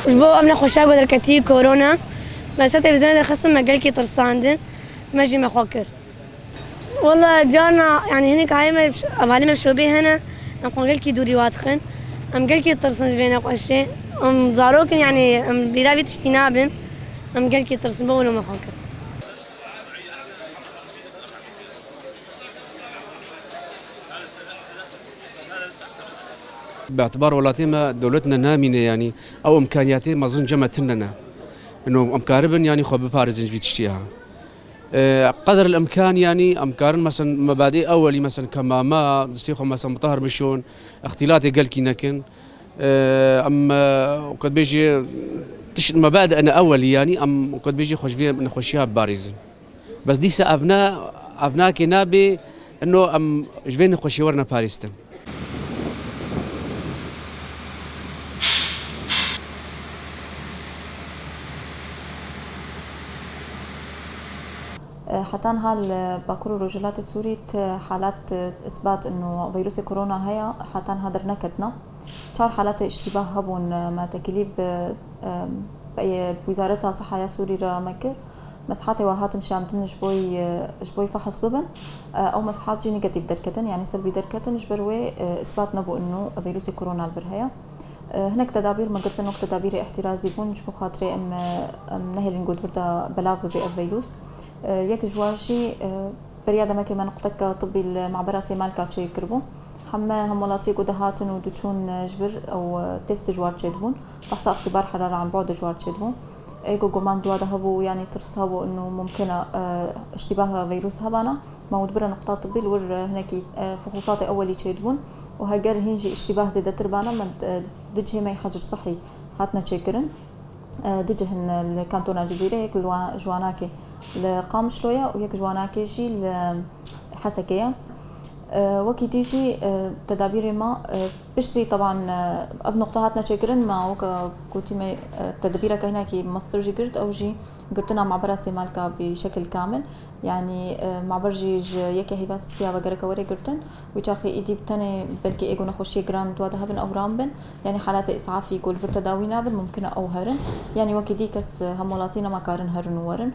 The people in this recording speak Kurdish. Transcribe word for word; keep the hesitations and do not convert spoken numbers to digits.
Ji bo ev nexweşiya ku derketî korona, me ser televîzyonê derxistin, me gelkî tirsandin, me jî me xwe kir. Wela carna, yanî hinek ailê me, evalê me bi şobê hene, em xwe gelkî dûrî wa dixin. Em gelkî tirsin ji vê nexweşê. Em zarok in, yanî em bîra vî tiştî nabin. Em gelkî tirsin, bo wilo me xwe kir. Bi îtibar welatê me dewlet ne namîne, yanî ew imkaniyatê mezin cem me tune ne. Ino em karibin, yanî xwe biparêzin ji vî tiştî ha. E, qeder el imkan, yanî em karin, mesen, mebadê ewelî, mesen, kemama, distê xwe, mesen, mutahir bişon, îxtîlatê gelkî nekin. E, em, e, wekî dibêjî, tişt mebade ene ewelî, yanî em, wekî dibêjî, xwe ji vê nexweşiya biparêzin. Bes dîsa ev ne, ev nake nabe, ino em ji vê nexweşiyê werine parêstin. Heta niha li Bakur û Rojhilatê Sûrî ti halat, e, îsbat ino vîrusê korona heye, heta niha derneketine. Çar halatê îştîbah hebûn, e, me tekilî bi, e, bi Wezareta Sihaya Sûrî re me kir. Meshatê we hatin şandin ji bo yî, ji bo yî fehs bibin. Ew meshat jî negatîf derketin, yanî selbî derketin, ji ber wê, e, îsbat nebû ino vîrusê korona li vir heye. E, hinek tedabîr me girtin, wek tedabîrê îhtîrazî bûn, ji bo xatirê em, em nehêlin ku di vir de belav bibe ev vîrus. E, yek ji wan jî, e, beriya demekê me nuqteke tibî li mabera Sêmalka çêkiribû. Heme hemwelatiyê ku dihatin û diçûn, e, ji vir ew, e, test ji war çêdibûn. Fehsa îxtîbar herara an bu'd ji war çêdibû. Ê ku guman di wa de hebû, yanî tirs hebû, ino mumkin e, e, îştîbah vîrus hebana, me û dibire nuqta tibî li wir, e, hinekî, e, fixûsatê ewelî çêdibûn û heger hîn jî îştîbah zêdetir bana, me, e, di cihê me yê hecr sihî hatine çêkirin. E, du cih in li kantona Cizîrê, yek li Wa-, ji Wanakê li Qamişlo ye û yek ji Wanakê jî li Hesekê ye. E, wekî dî jî, e, tedabîrê me, e, piştî teban, e, ev nuqte hatine çêkirin, me weke gotî me, e, tedbîreke hinekî mestir jî girt, ew jî girtina mabera Sêmalka bi şekil kamil. Yanî, e, maber jî ji yekê heyva sisiya ve gereke were girtin. Wî çaxê êdî bi tenê belkî ê ku nexweşiyê giran di wa de hebin ew ran bin. Yanî halatê îsafî ku li vir tedawî nabin, mumkin e ew herin. Yanî wekî dî kes, e, hemwelatî nema karin herin û werin.